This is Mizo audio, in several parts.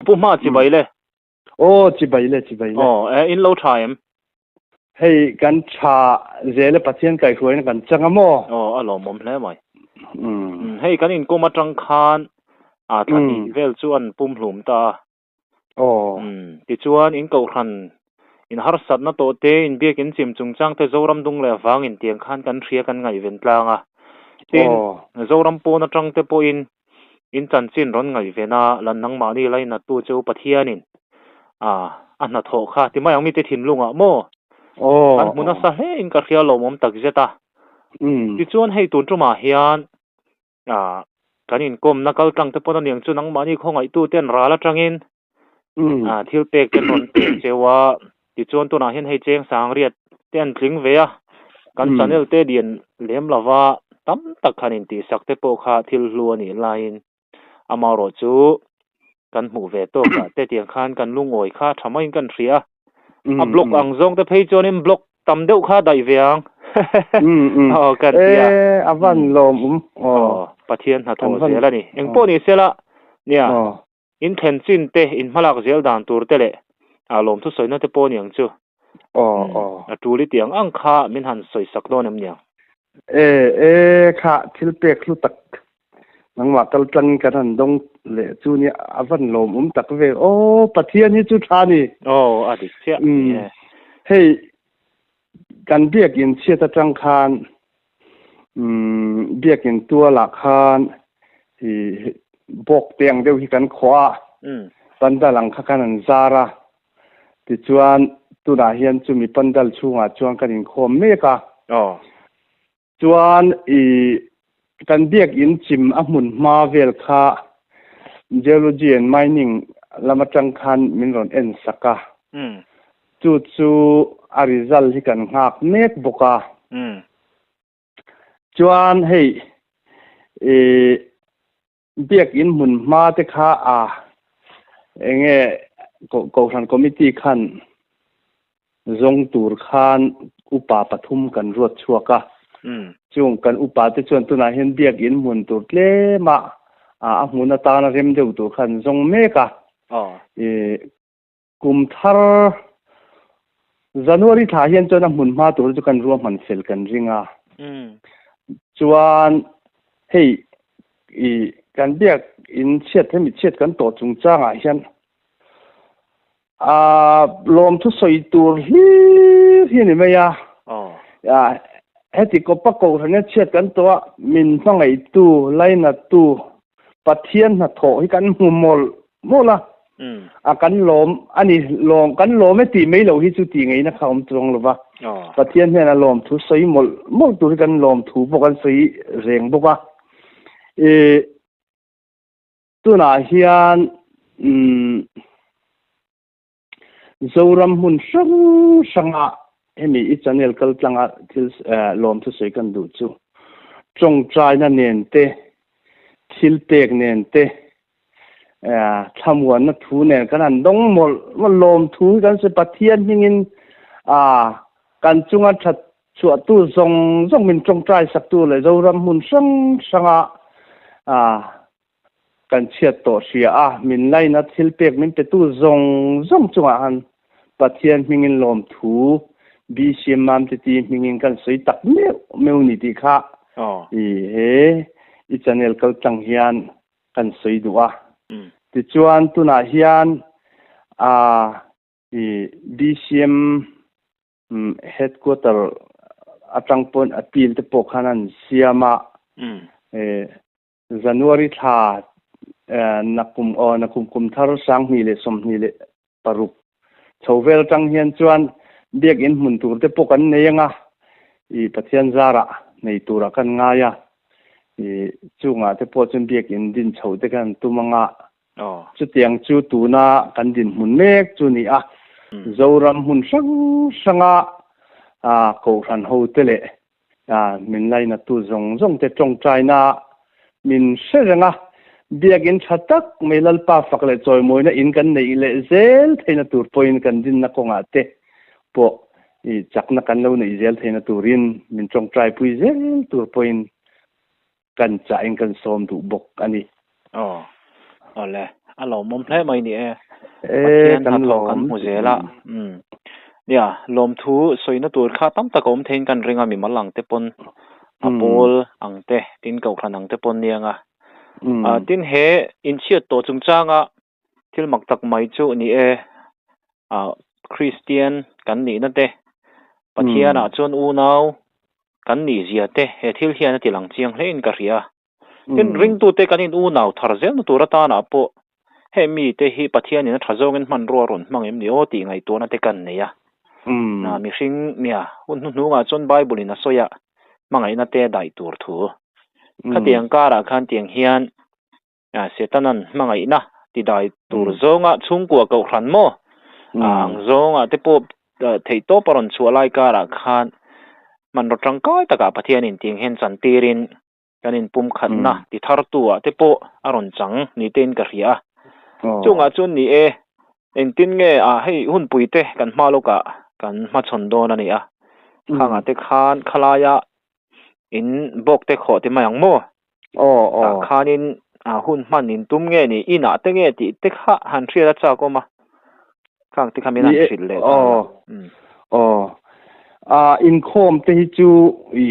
Pu Hma chibai le. Aw chibai le chibai le. Aw e in lo tha em? Hei kan tha zel e Pathian kaihruaina kan chang a maw? Aw a lawmawm hle mai. Umm hei kan inkawm atang khan a thla hnih vel chu an pumhlum ta a. Aw. Umm tichuan in kohhran in harsatna tawh te in biak in chim chungchang te Zoram dung leh vang in tiang khan kan hria kan ngaihven tlang a. Tin Zoram pawn atang te pawhin In chanchin rawn ngaihven a, lan nangmahni lainattu che u Pathianin a a hnathawh kha ti mai ang mite thinlungah maw? Kan hmu nasa hle in ka hria lawmawm tak zet a. Tichuan hei tun tumah hian a kan inkawmna kal tlang te pawn aniang chu nangmahni khawngaihtu ten ral atangin a thil pek ten rawn pek cheu a, tichuan tunah hian hei cheng sangriat te an tling ve a, kan channel te lian lem lova tam tak khan intihsak te pawh kha thil hlu a nih laiin amaherawh chu kan hmuh ve tawk ah te tiang khan kan lungawi kha tha maiin kan hria a, a block ang zawng te phei chuanin block tam deuh kha daih ve ang aw kan ti a e a van lawm um aw Pathian hnathawh zel a ni engpawh ni sela nia. In thlen chin te, in hmalak zel dan tur te leh a lawmthu sawina te pawh niang chu. Aw aw. A tul i tiang ang kha min han sawi sak dawn em niang? E e kha thil pek hlu tak nangmah kal tlangin kan han dawng leh chu nia a van lawmawm tak ve aw Pathian hi chu tha ni. Aw a dik chiah ni e. Hei kan biakin chhiat atang khan Umm biakin tualah khan ih bawk te ang deuh hi kan khawh a, pandal ang kha khan an zar a, tichuan tunah hian chumi pandal chhungah chuan kan inkhawm mek a. Chuan ih kan biakin chim a hmun hma vel kha Geology and Mining lam atang khan min rawn en sak a. Chu chu a result hi kan nghak mek bawk a. Chuan hei ih biakin hmun hma te kha a enge Kohhran Committee khan zawng tur khan upa pathum kan ruat chhuak a. Chung kan upa te chuan tunah hian biakin hmun tur tlem a a hmun atana rem deuh tur khan zawng mek a. Ih Kum thar January thla hian chuan a hmun hma tur chu kan ruahman fel kan ring a. Chuan hei i kan biak in chhiat hemi chhiat kan tawh chungchangah hian a lawmthu sawi tur hlir hi a ni mai a. Heti kawpa kohhran hian chhiat kan tawh a, min hmangaihtu, lainattu Pathian hnathawh hi kan hmu mawlh mawlh a, a kan lawm a ni, lawm kan lawm e tih mai loh hi chu tih ngaihna kha a awm chuang lo va, Pathian hian a lawm thu sawi mawlh mawlh tur hi kan lawm thu pawh kan sawi reng bawk a, ih tunah hian umm Zoram hmun hrang hranga hemi i channel kal tlanga thil lawmthu sawi kan duh chu tawngtaina nen te, thil pek nen te, thlamuanna thu nen kan han dawng mawlh mawlh lawmthu hi kan sawi Pathian hmingin kan chunga that chhuahtu zawng zawng min tawngtai saktu leh Zoram hmun hrang hranga Kan chhiat tawh hria a, min laina thil pek min petu zawng zawng chungah han Pathian hmingin lawmthu BCM Mamtiti hmingin kan sawi tak meuh meuh ni tih kha i he i channel kal tlang hian kan sawi duh a. Tichuan tunah hian a i BCM Headquarter atang pawn appeal te pawh khan an siam a, January thla nakum aw nakum kum thar 2026 chho vel atang hian chuan biakin hmun tur te pawh kan nei anga i Pathian zarah nei turah kan ngai a, i chungah te pawh chuan biakin din chho te kan tum anga chutiang chu tuna kan dinhmun mek chu ni a, Zoram hmun hrang hranga Kohhran ho te leh Min lainattu zawng zawng te tawngtaina min hre reng a, biakin tha tak mai Lalpa fak leh chawimawina in kan neih leh zel theihna tur pawhin kan dinna kawngah te pawh i chakna kan lo neih zel theihna turin min tawngtaipui zel tur pawhin kan chahin kan sawm duh bawk a ni. Aw, awle. A lawmawm hle mai ni e. E, Pathian kan hnathawh kan lawm. hmu zel a. Um. Nia, lawmthu sawina tur kha tam tak a awm theiin kan ring a, mimal ang te pawn, a pawl ang te, tin kohhran ang te pawn niang a. Tin he inchhiat tawh chungchanga thil mak tak mai chu ni e, Kristian kan nihna te, Pathianah chuan unau kan nih zia te he thil hian a ti lang chiang hlein ka hria. Tin, ringtute kan in unau thar zelna tur atanah pawh he mite hi Pathianin a tha zawngin hmanrua rawn hmang em ni aw tih ngaihtuahna te kan nei a. Mihring nia hun hnuhnungah chuan Bible in a sawi a, hmangaihna te daih tur thu. Khatiang karah khan tiang hian Setanan hmangaihna ti dai tur zawnga chhungkua kohhran maw ang zawngah te pawh theihtawp a rawn chhuah lai karah khan hmanraw tangkai takah Pathianin tiang hian chantirin kan inpumkhatna ti thartu ah te pawh a rawn chang ni tein ka hria a. Chungah chuan ni e, engtin nge a hei hunpui te kan hma lawkah kan hmachhawn dawn a ni a. Khangah te khan khalaia in bawk te khawh ti mai ang maw? Aw aw. Tah khanin hun hman in tum nge ni, inah te nge tih te kha han hriat a chak awm a. Khang te kha min han hrilh leh ta la. Aw. Aw. Inkhawm te hi chu i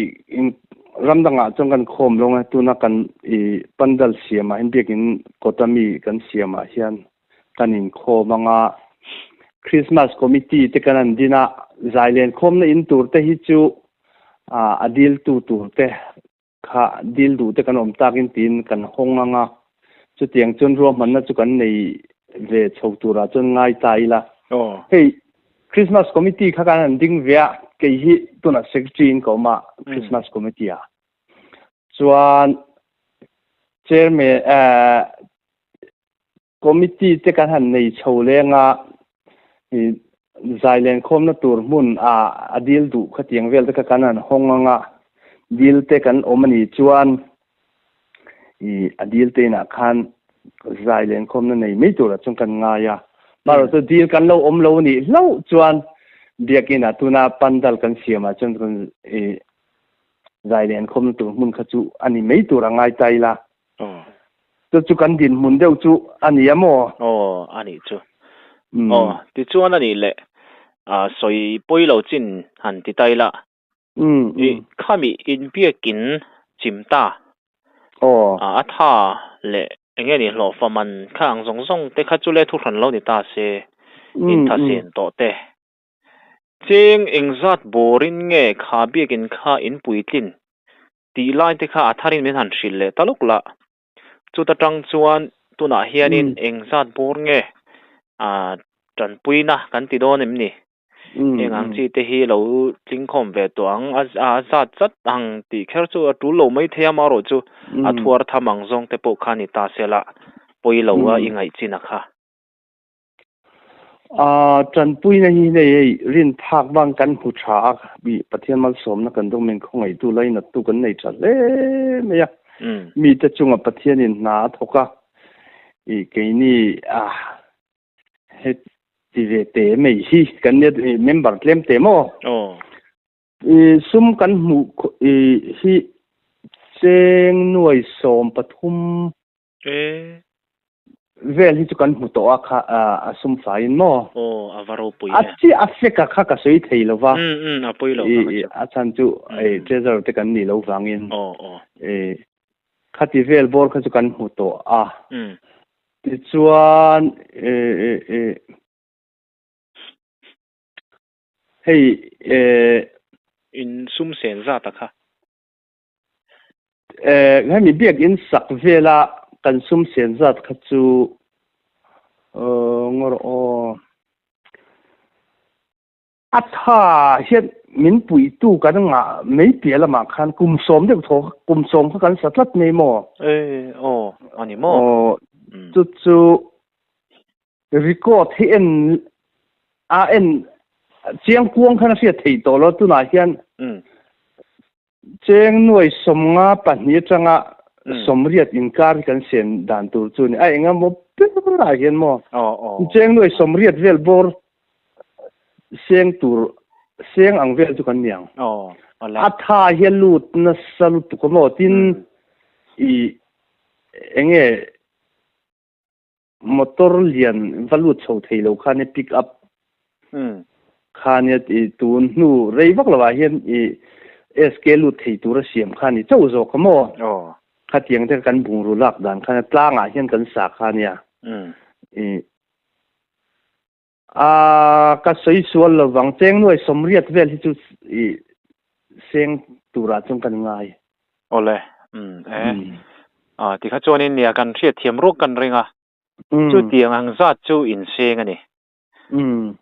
ram dangah chuan kan khawm lo nge tuna kan i pandal siamah hian biakin kawta mi kan siamah hian kan inkhawm anga Christmas committee te kan an din a, zailen khawmna in tur te hi chu a diltu tur te Kha dil duh te kan awm takin tiin kan hawng ang a, chutiang chuan ruahmanna chu kan nei ve chho turah chuan ngai ta ila. Hei Christmas Committee kha kan han ding ve a, kei hi tunah Secretary in ka awm a Christmas Committee ah. Chuan Chairman Committee te kan han nei chho leng a, zai lenkhawmna tur hmun a a dil duh khatiang vel te kha kan han hawng ang a, dil te kan awm a nih chuan a dil te inah khan zai lenkhawmna nei mai turah chuan kan ngai a. Amaherawhchu dil kan lo awm lo a nih hlauh chuan biakin ah tuna pandal kan siamah chuan zai lenkhawmna tur hmun kha chu a ni mai tur a ngai ta ila. Chu chu kan dinhmun deuh chu a ni a maw? Aw, a nih chu. Aw, tichuan a nih leh sawi pawi lo chin han ti ta ila. I khami inbiakin chim ta. Aw. A tha leh eng nge ni hlawhfa man kha ang zawng zawng te kha chu le thuhran lo ni ta se, inthasen tawh te. Cheng engzat bawrin nge kha biakin kha in puitlin tih lai te kha a tharin min han hrilh leh ta lawk la. Chuta tang chuan tunah hianin engzat bawr nge tanpuina kan ti dawn em ni? Heng ang chi te hi lo tlingkhawm ve tawh ang a zat zat ang tih kher chu a tul lo mai thei a, amaherawh chu a thuar tham ang zawng te pawh kha ni ta se la pawi lo a i ngaih chin a kha. Tanpuina hi hei hei rin phak vang kan hmu tha a, Pathian malsawmna kan dawng men khawngaihtu lainattu kan nei tha hle mai a, mite chunga Pathianin hna a thawk a, i keini heti ve te mai hi kan nia member tlem te maw? I sum kan hmuh hi cheng nuai 13 Vel hi chu kan hmu tawh a kha a sum faiin maw? Aw, a va ropui e. A chi a fek a kha ka sawi thei lo va. Um um, a pawi lo kha ka chu. A chhan chu treasurer te kan nih lo vangin. Aw aw. Khati vel bawr kha chu kan hmu tawh a. Tichuan hei In sum sen zat a kha. Hemi biakinn sak vela kan sum sen zat kha chu ngawr aw a tha hian min puitu kan ngah mai piah lamah khan kum 10 deuh thaw kum 10 kha kan sa tlat mai maw? E aw a ni maw? Aw chu chu record hi en a en chiang kuang khan a hriat theih tawh lo tunah hian Cheng nuai 52 atanga 80 inkar hi kan siam dan tur chu ni. A enga maw berah hian maw cheng nuai 80 vel bawr seng tur seng ang vel chu kan ni ang. A tha hi a lut nasa lutuk a maw tin i enge. Motor lian va lut chho thei lo kha nia pick up kha nia i tun hnu rei vak lovah hian i SK lut thei tura siam kha ni chauh zawk a maw? Khatiang te kan bungraw lak dan kha nia tlangah hian kan sa kha nia i a ka sawi sual lovang cheng nuai sawmriat vel hi chu i seng turah chuan kan ngai. Awle, umm e. Ah tikha chuanin nia kan hriatthiam ruak kan ring a, chutiang ang zat chu inseng a ni.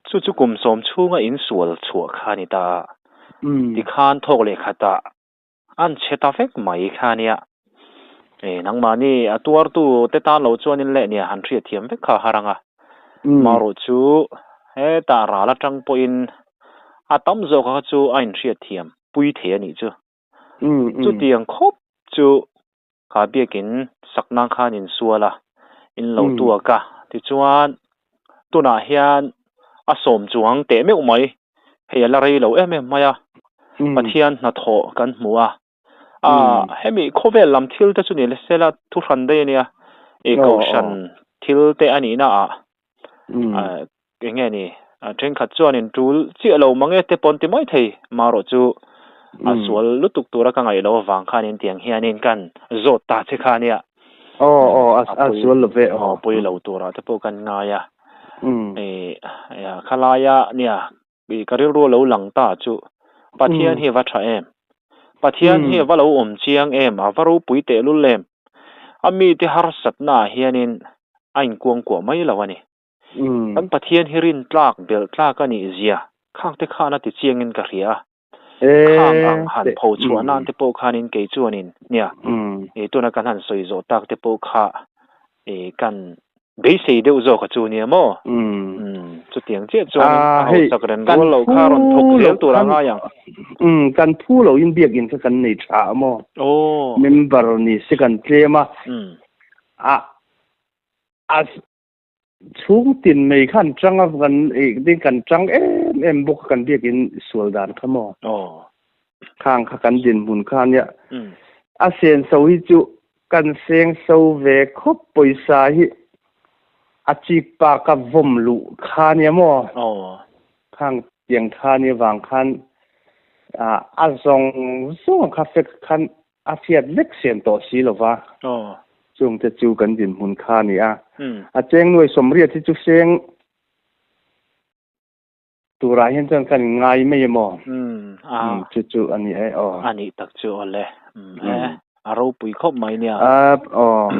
Chu chu kum sawm chhunga insual chhuah kha a ni ta a, tikhan thawk leh khatah an chhe ta vek mai kha nia. E nangmahni a tuartu te tan lo chuanin leh nia han hriatthiam vek kha a har ang a. Marawh chu hetah ral atang pawhin a tam zawk kha chu a inhriatthiam pui thei a nih chu. Chutiang khawp chu kha biakin sakna khan insual a, in lo tuak a. Tichuan, tunah hian a sawm chuang teh meuh mai, hei a la rei lo em em mai a, Pathian hnathawh kan hmu a. A, hemi khawvel lam thil te chu ni le sela thu hran daih a nia, i kohhran thil te a nihna ah Eng nge ni? Thenkhat chuanin tul chiah lo mang e te pawn ti mai thei. Marawh chu a sual lutuk tura ka ngaih loh avang khanin tiang hianin kan zawt ta che kha nia. Aw aw a sual lo ve aw. Pui lo turah te pawh kan ngai a. Khalaia nia ka rilru lo lang ta chu Pathian hi a va tha em? Pathian hi a va lo awm chiang em? A va ropui tehlul em? A mite harsatnaah hianin a inkuangkuah mai lo a ni. Kan Pathian hi rin tlak, belh tlak a nih zia khang te khan a ti chiangin ka hria a. Khang ang han pho chhuah nan te pawh khanin kei chuanin nia i tuna kan han sawi zawh tak te pawh kha i kan beisei deuh zawk a chu nia maw? Chutiang chiah chuanin a hausak ren rual lo kha rawn thawk zel tur a ngai ang. Kan phu loin biakinn kha kan nei tha a maw? Member ni se kan tlem a, a a Chhung tin mai khan tang a kan ding kan tang em em bawk a kan biakin sual dan kha maw? Khang kha kan dinhmun kha ania. A senso hi chu kan sengso ve khawp pawisa hi a chik pa ka vawm luh kha ania maw? Khang tiang kha ania vang khan a zawng zawng kha fek khan A hriat vek sian tawh si lo va. Chungte chu kan dinhmun kha a ni a. A cheng nuai sawmriat hi chu seng turah hian chuan kan inngai mai em aw? Chu chu a ni e aw. A nih tak chu aw le. A ropui khawp mai nia. Aw.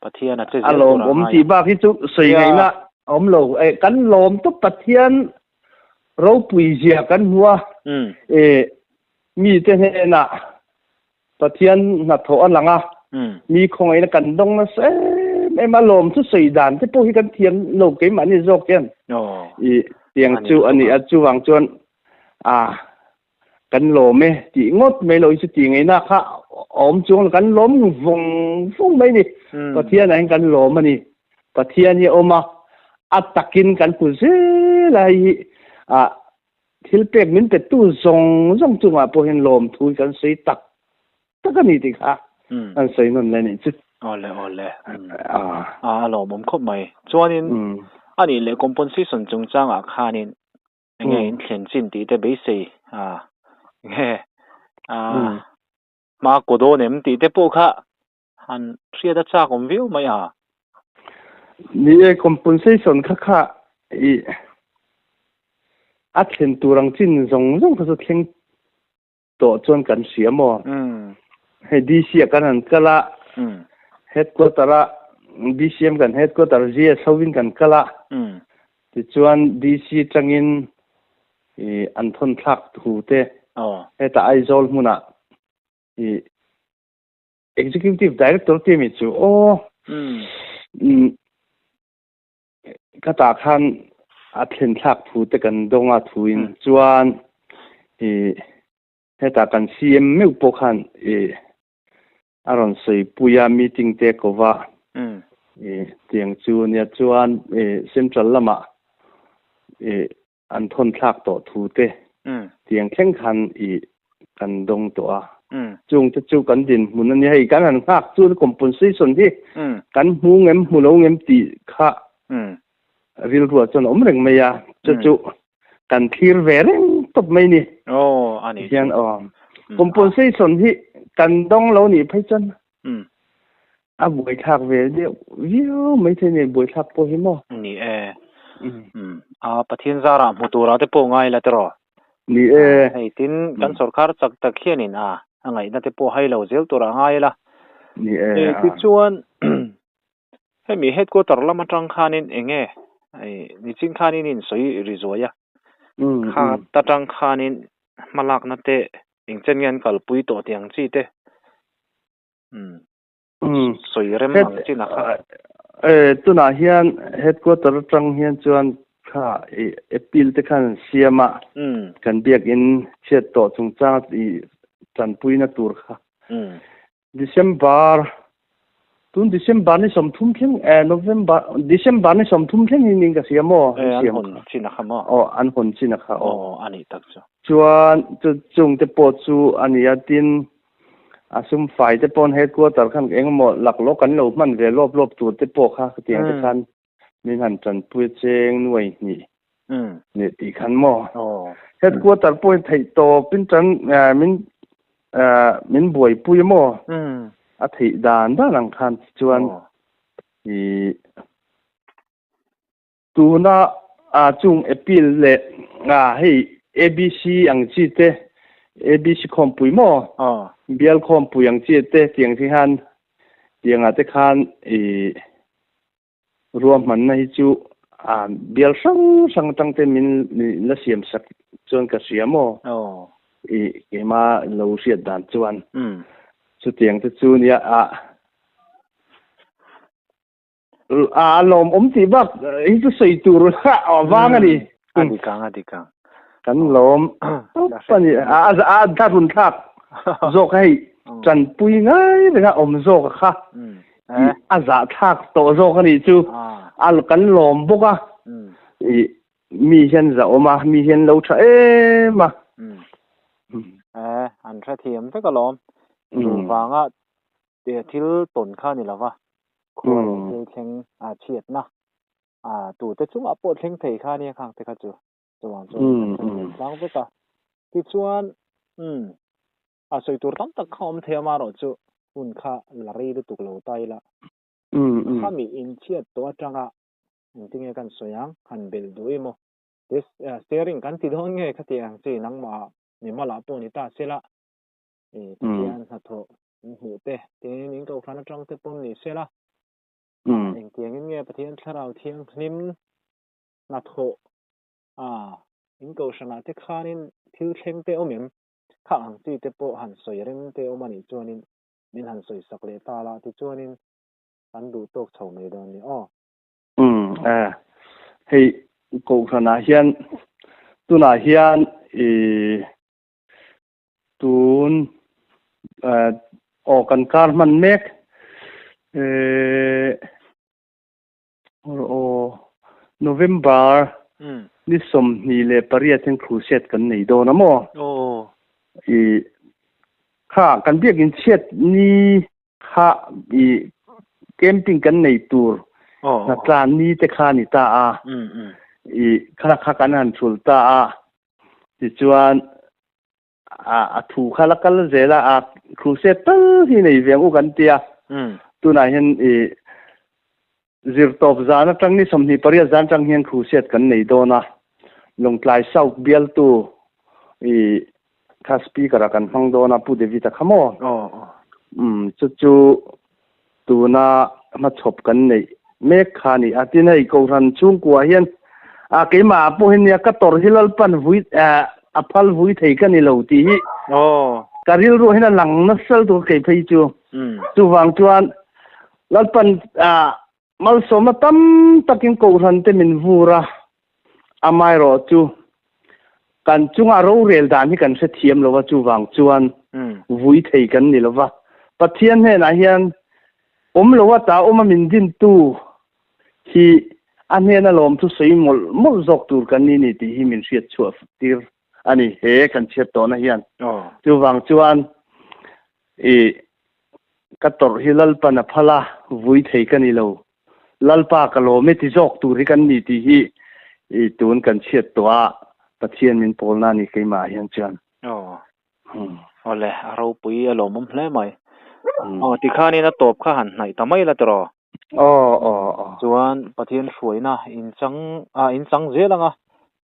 Pathian a che zel turah ngai. A lawmawm tih bak hi chu sawi ngaihna a awm lo. Kan lawm tawp Pathian ropui zia kan hmu a. Mite hnenah Pathian hnathawh a lang a, mi khawngaihna kan dawng nasa em em a, lawm chu sawi dan te pawh hi kan thiam lo keimahni zawk hian i tiang chu a ni a, chuvang chuan a kan lawm e tih ngawt mai lo hi chu tih ngaihna kha a awm chuang lo, kan lawm vawng vawng mai a ni, Pathianah hian kan lawm a ni, Pathian hi a awm a, a takin kan hmu zel a hei hi ah Thil pek min petu zawng zawng chungah pawh hian lawmthu hi kan sawi tak tak a ni tih kha an sawi nawn leh a nih chu. Awle awle. A a lawmawm khawp mai. Chuanin a nih leh compensation chungchangah khanin enge in thlen chin tih te beisei a nge a hma kaw dawn em tih te pawh kha han hriat a chak awm viau mai a. Ni e, compensation kha kha i a thlen tur ang chin zawng zawng kha chu thleng tawh chuan kan hria maw? Hei DC ah kan han kal a, headquarter a BCM kan headquarter GS hovin kan kal a, tichuan DC tangin i an thawn thlak thu te hetah Aizawl hmunah i Executive Director tih mi chu aw ka tah khan a thlen thlak thu te kan dawng a thu in chuan i hetah kan CM meuh pawh khan i a rawn sawi pui a meeting te ko va i tiang chu nia chuan i central lamah i an thawn thlak tawh thu te tiang thleng khan i kan dawng tawh a. Chung te chu kan dinhmun a ni. Hei kan han nghak chu compensation hi kan hmu ngem hmu lo ngem tih kha. Rilruah chuan a awm reng mai a, chu chu kan thlir ve reng tawp mai ni. Aw, a ni. Hian aw. Compensation hi kan dawng lo nih phei chuan a buaithlak ve deuh viau mai thei nei buaithlak pawh hi maw. Ni e. A Pathian zarah hmu turah te pawh ngai la tiraw. Ni e. Hei tin kan sorkar chak tak hianin a a ngaihna te pawh hai lo zel turah ngai la. Ni e. Tichuan Hemi headquarter lam atang khanin eng nge nichin khanin in sawi ri zuai a, kha atang khanin hmalakna te eng chen nge an kalpui tawh tih ang chi te sawi rem ang chin a kha. Tunah hian headquarter atang hian chuan kha appeal te khan an siam a, kan biakin chhiat tawh chungchang tanpuina tur kha. December tun December ni 30 thleng eh November December ni 30 thleng hi ning ka hria maw eh an hawn chin a kha maw aw an hawn chin a kha aw a nih tak chu chuan chu chung te pawh chu a ni a tin a sum fai te pawn headquarter khan engemaw laklawk kan lo hman ve lawp lawp tur te pawh kha khatiang te khan min han tanpui a cheng nuai hnih leh tih khan maw headquarter pawhin theih tawpin tan min min buaipui maw a theih dan dan ang khan chuan ih tuna chung appeal leh hei ABC ang chi te ABC khawmpui maw bial khawmpui ang chi te tiang te hian tiangah te khan ih Ruahmanna hi chu bial hrang hrang atang te min la siam sak chuan ka hria maw? I keima lo hriat dan chuan chutiang te chu nia a a lawmawm tih bak hi chu sawi tur a vang a ni. A dik ang a dik ang. Kan lawm tawp a ni. A a thlahrun thlak zawk a hei tanpui ngai renga awm zawk a kha. A zahthlak tawh zawk a nih chu a kan lawm bawk a. I mi hian zahawm a, mi hian lo tha em a. An hrethiam vek alawm. Chuvanga thil tawn kha a ni lova, khua leh thil thleng a chhiatna A tute chungah pawh thleng thei kha nia khang te kha chu chuvang chuan kan hre thiam tlang vek a. Tichuan umm a sawi tur tam tak kha awm thei a amaherawhchu hun kha la rei lutuk lo ta ila. Khami inchhiat tawh atanga engtinge kan sawi ang han belh duh emaw this steering kan ti dawn nge khati ang chi nangmah mimalah pawh ni ta sela Pathian hnathawh in hmuh te tin in kohhran atang te pawm ni sela. Engtiangin nge Pathian Thlarau Thianghlim hnathawh a in kohhranah te khanin thil thleng te awm em? Kha ang chi te pawh han sawi rem te awm a nih chuanin min han sawi sak leh ta la tichuanin kan duh tawk chho mai dawn ni aw. Umm e, hei kohhranah hian tunah hian i Tun aw kan kar hman mek aw November ni 28 hian crusade kan nei dawn a maw? I kha kan biakin chhiat ni kha i camping kan nei tur hnatlan ni te kha ni ta a i kha kha kan han thul ta a Tichuan, a thu kha la kal zel a, a crusade tal hi nei ve ang u kan ti a. Tunah hian i zirtawp zan atang ni 28 zan atang hian crusade kan nei dawn a. Lawngtlai South bialtu i kha speaker ah kan hmang dawn a, Pu David-a kha maw? Chu chu Tuna hmachhawp kan neih mek kha a ni a, tin hei Kohhran chhungkua hian a keimah pawh hi nia ka tawrh hi Lalpan vui a phal vui thei ka ni lo tih hi ka rilruah hian a lang nasa lutuk a kei phei chu. Chuvang chuan Lalpan malsawmna tam takin Kohhran te min vur a, amaherawh chu kan chunga rorel dan hi kan hrethiam lo va, chuvang chuan vui thei kan ni lo va. Pathian hnenah hian awm lo ata awma min dintu hi a hnena lawmthu sawi mawlh mawlh zawk tur kan ni ni tih hi min hriat chhuah tir a ni he kan chhiat tawhna hian. Chuvang chuan i ka tawrh hi Lalpan a phal a, vui thei ka ni lo. Lalpa ka lawm e ti zawk tur hi kan ni tih hi i tun kan chhiat tawh a, Pathian min pawlna a ni keimah ah hian chuan. Aw. Awle, a ropui a lawmawm hle mai. Aw, tikhanin a tawp kha han hnaih ta mai la tiraw? Aw, aw, aw. Chuan Pathian hruaina inchang, ah inchang zel anga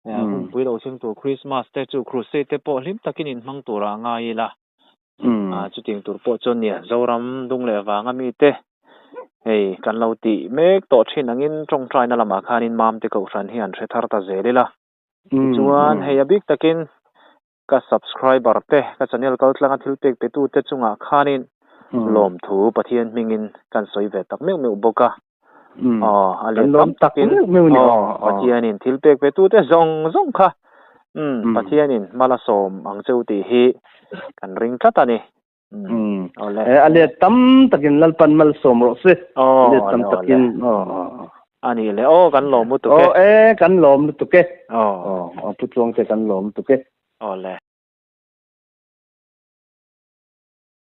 hunpui lo thleng tur Christmas te chu Crusade te pawh hlim takin inhmang turah a ngai ila. Ah, chutiang tur pawh chuan nia Zoram dung leh vanga mite hei kan lo tih mek tawh thin angin tawngtaina lamah khanin Mamte Kohhran hi an hre thar ta zel ila. Tichuan hei a bik takin ka subscriber te, ka channel kal tlanga thil pek pe tute chungah khanin lawmthu Pathian hmingin kan sawi ve tak meuh meuh bawk a. Aw, a let tam takin aw Pathianin thil pek pe tute zawng zawng kha umm Pathianin hma la sawm ang cheu tih hi kan ring tlat a ni. Umm a let tam takin Lalpan malsawm rawh se. A let tam takin aw aw. A nih le aw kan lawm lutuk e. Aw e kan lawm lutuk e. Aw aw Pu Tluangte kan lawm lutuk e. Aw le.